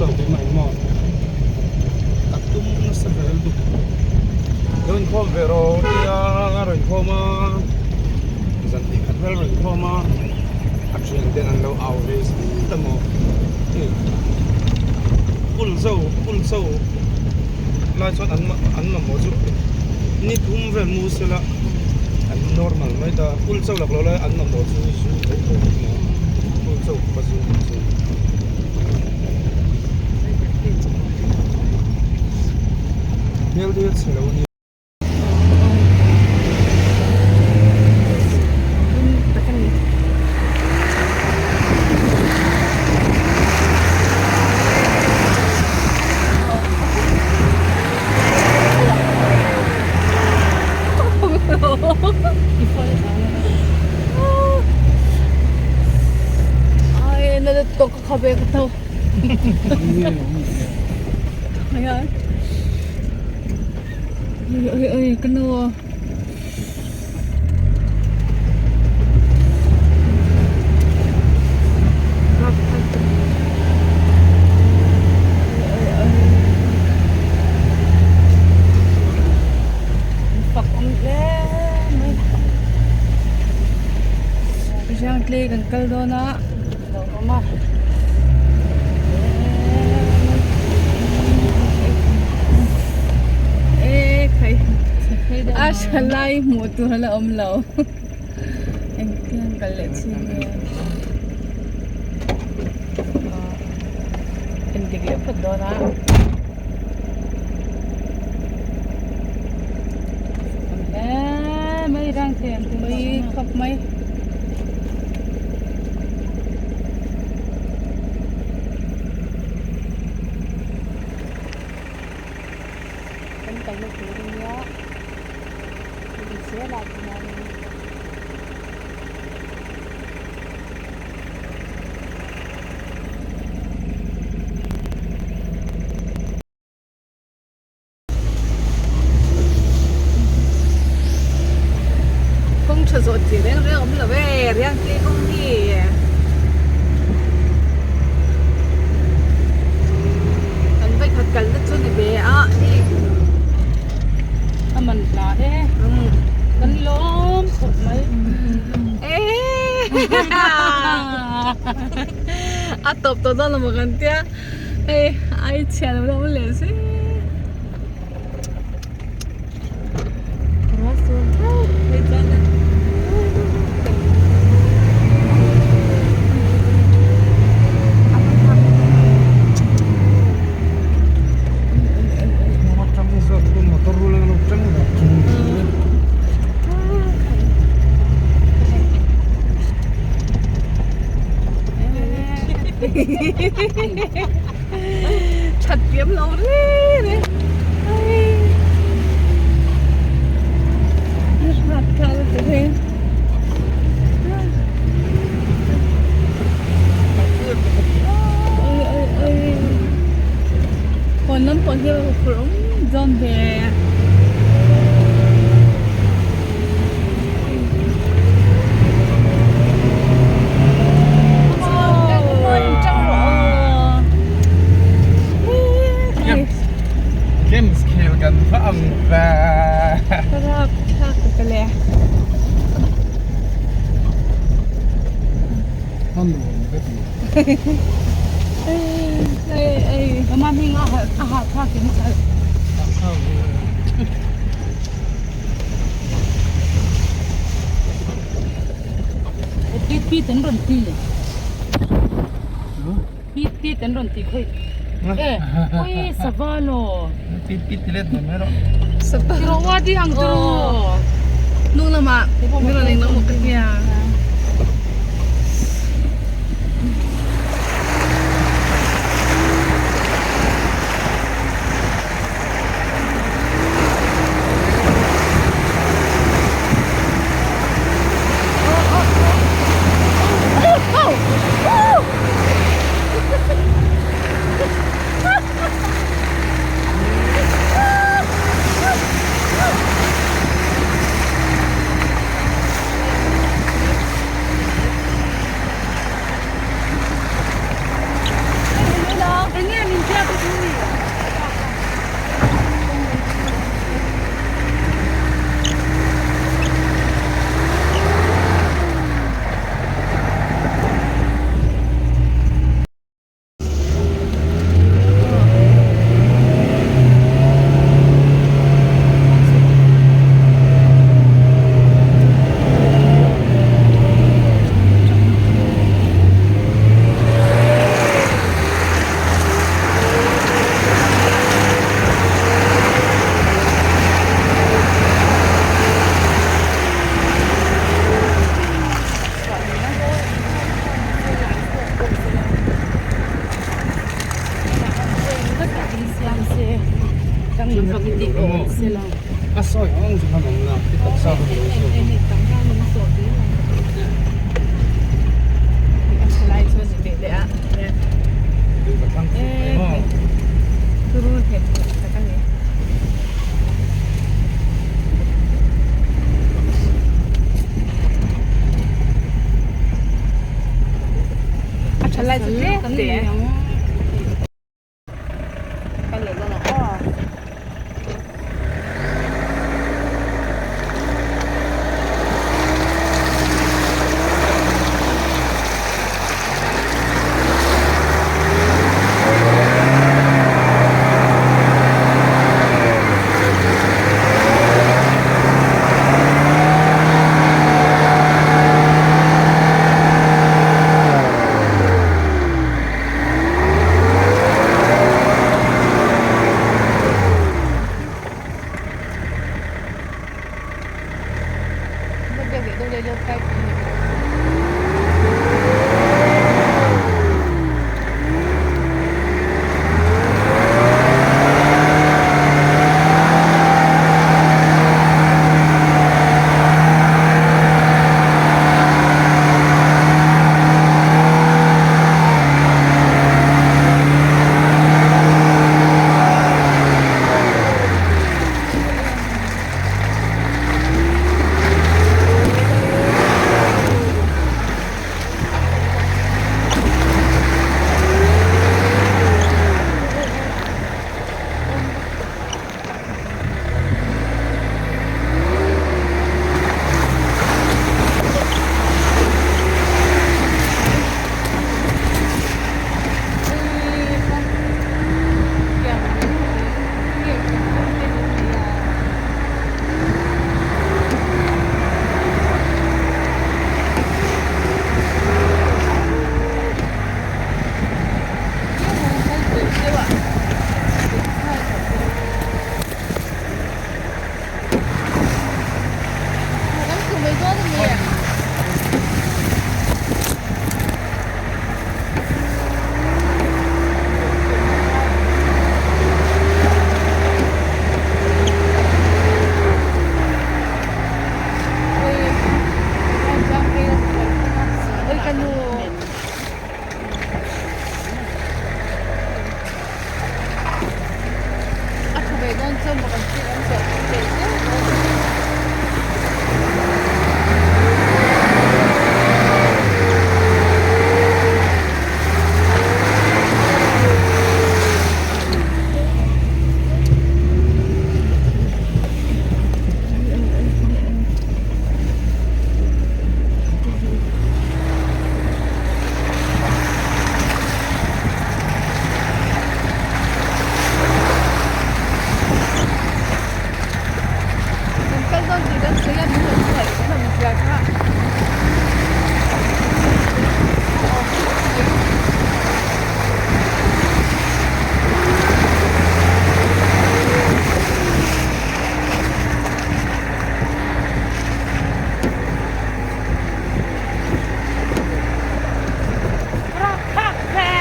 lo keimah in maw ka tum nasa ve lutuk lo inkhawm ve rawh tia a rawn inkhawm a zan hnih khat vel a rawn inkhawm a a thian ten an lo au ve zet a maw hei pul zo pul zo lai chuan an an mamawh chu ni thum vel mu sela an normal mai ta pul cho lak lo lai an mamawh chu zu tho tho a ni a pul cho khawpa zu ang chu. Hmel te hi a chhe lo a nia. Oi oi oi ka nu fak awm hle mai Riangtlei kan kal dawn a lo awm a e khai a thalai hmuh tur a la awm lo engtin an kal leh chin nge endik leh phawt dawn a mai rang thei ang mai khawp mai. Kan kalna tur a nia hei zelah chuanin kawng tha zawh chi reng reng awm lo e riangte kawng hi kan vawikhat kalna chu ni ve a hei a man hla e kan lawm khawp mai e a tawp tawh dawn lo maw kan tia hei ai chhia lo deuh leh zel. That piam lo reng reng Kawn lam pawh hi a huphurh awm dawn ve. Games khel kan va ang ve. Rap thlak ka le. A nuam ka ti. Ei ei. Mama hming a ha thlak in chal. Pit pit an rawn ti pit pit an rawn ti khawi e ui sava law pit pit ti let mai rawh sava tiro wa di ang tiro hnung lamah min rawn englo maw ka tia. I taksa ka hmu lo zawk A tha lai chu a ni leh leh a. Ka thlang fuh mai maw. Turu nghet tak a ni. A tha lai chu tlem te. Kal leh dawn ang aw. A tha ve dawn chuan maw kan thil an zawh pui ve zel dawn. Kan kal dawn tih kan sawi a min rawn hnaih hlawm zia kha a awm khawp mai.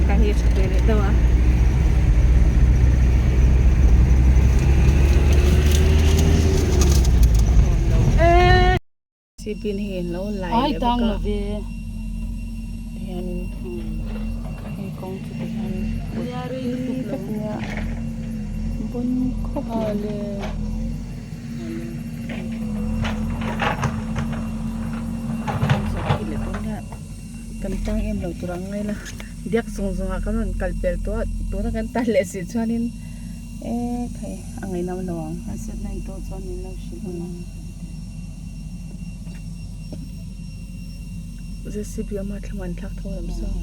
Ka hi tha ve leh deuh a. Sipin hei an lo lai leh bawk a tihianin hei kawng chu tihian pui vek nia bawn khawp mai. Kan tang em lo tur ang ngai la biak zawng zawng ah kan rawn kal pel tawh a tuna kan tan leh si chuanin e khai a ngaihnam lo ang. J c b awm a thlam an thlak tho lam saw.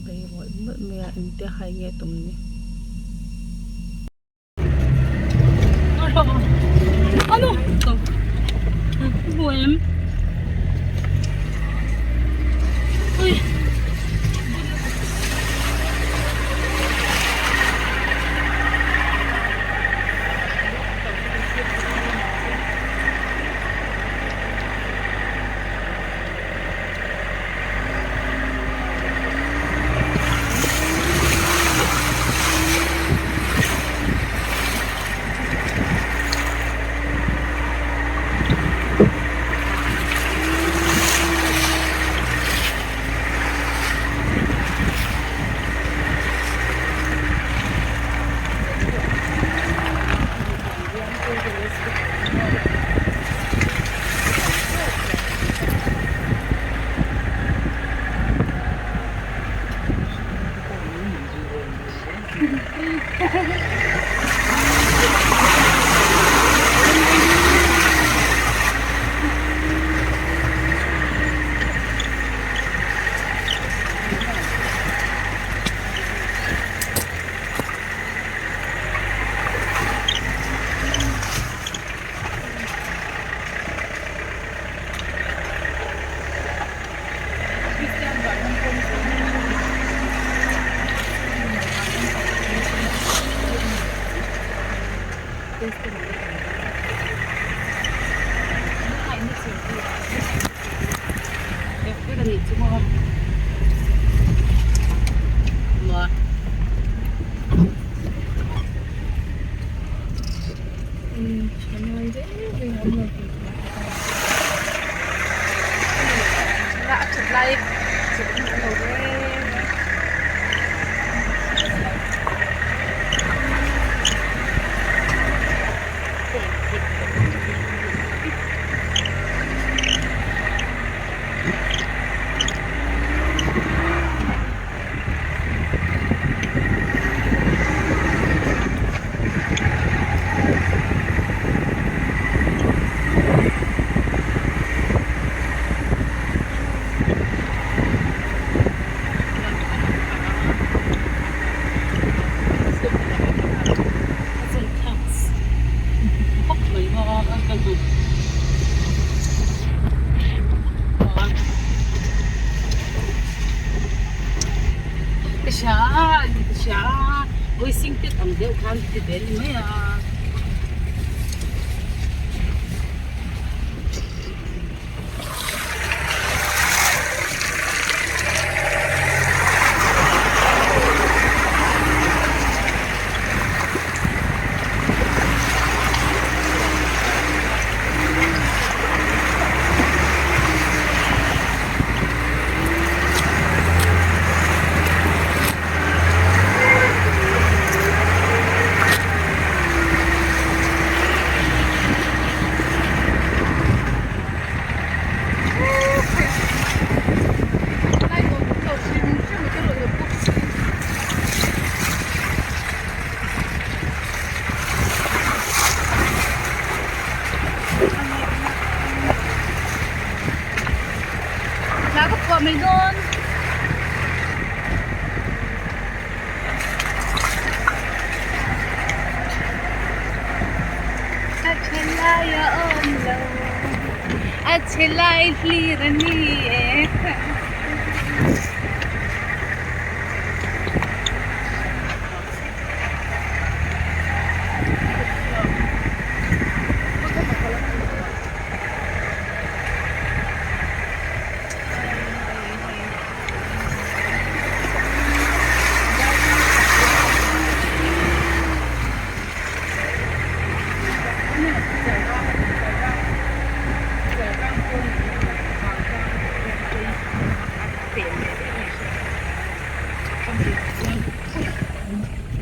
phei mawlh mawlh mai a engtia hai nge tum ni.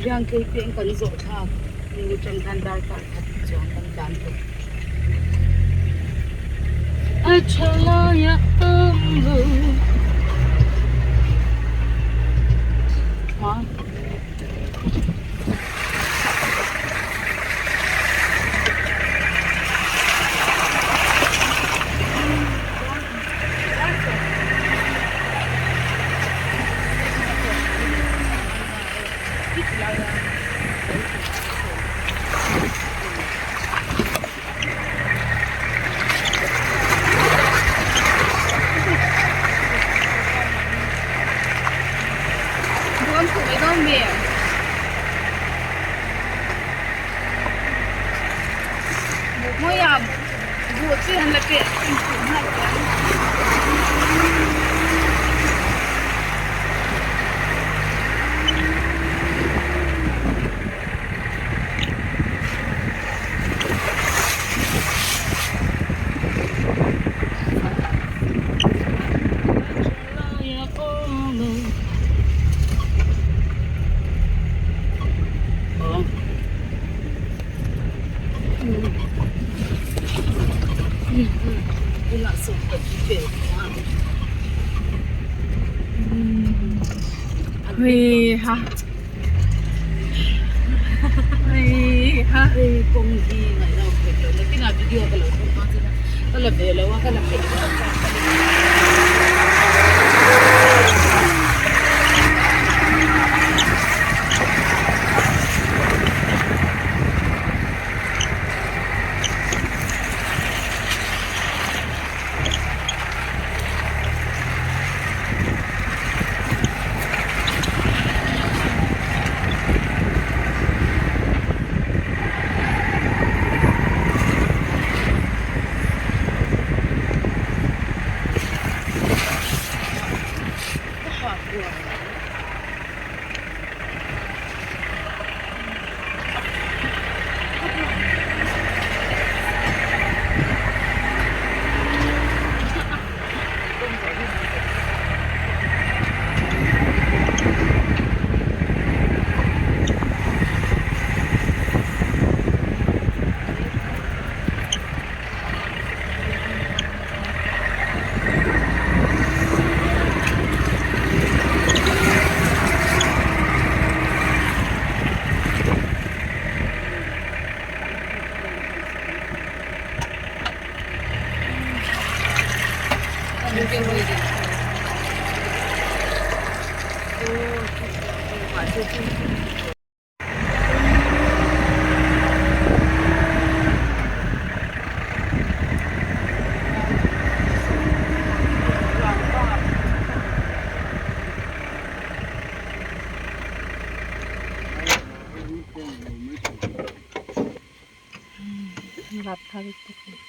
Riangkei peng kan zawh thlak ni atang khan darkar khat chuan kan tlan tawh. A tha lai a awm lo. mai dawn mi? Buhmawia buh chi han la peh input nghal teh ang. Hui ha hui ha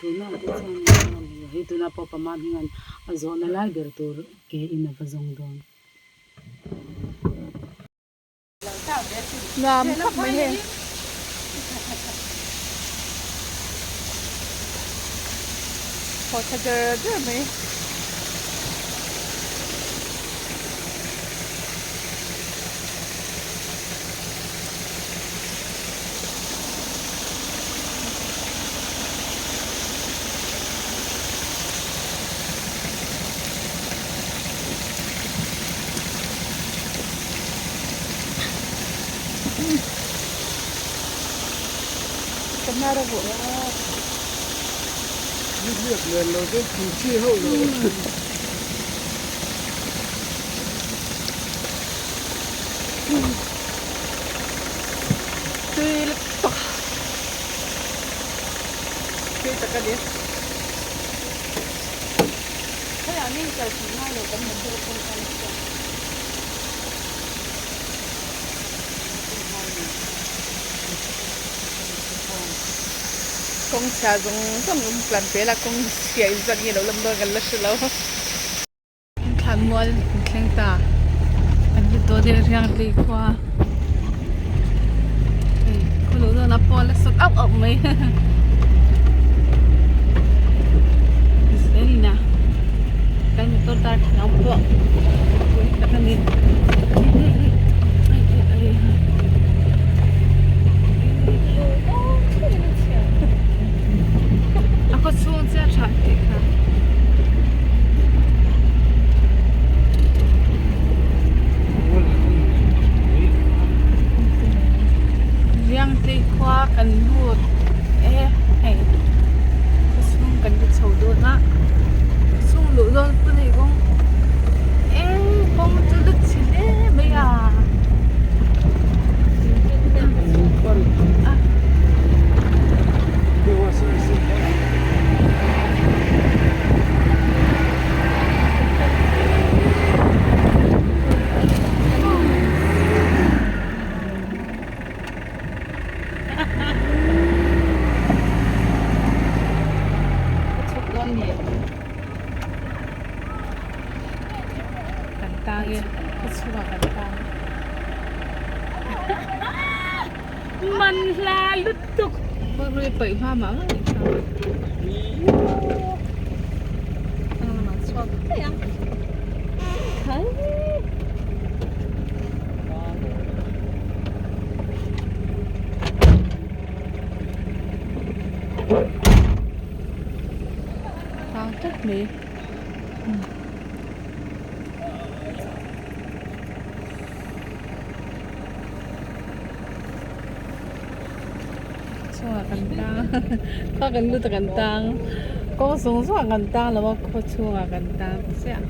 Tuna te chuan hei tuna pawh pama hming an a zawhna lai ber tur ke in a va zawng dawn. Nuam khawp mai hei. Haw tha der der mai. Tui lutuk tui tak a ni. Kawng chhia zawng zawng awm tlan vel a kawng chhia in zat nge lo lam dawn kan la hre lo. Thlan mual in thleng ta an hmu tawh deuh riang hlei khua hei khaw luh dawn ah pawh a la sawt auh auh mai zel ina kan motor dar thlang pawh pui tak a ni. A khaw chhung chiah tha tih kha. Riangtlei khua kan lut e hei khaw chhung kan ti chho dawn a khaw chhung luh dawn pawn hei kawng eng kawng chu lut chhe. Khaw chhungah kan tang. Man hla lutuk. Bawlhhlawh i paih hma mah mah nih kha. Thlang lamah chhuak daih ang. Khai. Tang tlat mai. Chhungah kan tang khua kan lut a kan tang kawng zawng zawngah kan tang lo a khaw chhungah kan tang chiah.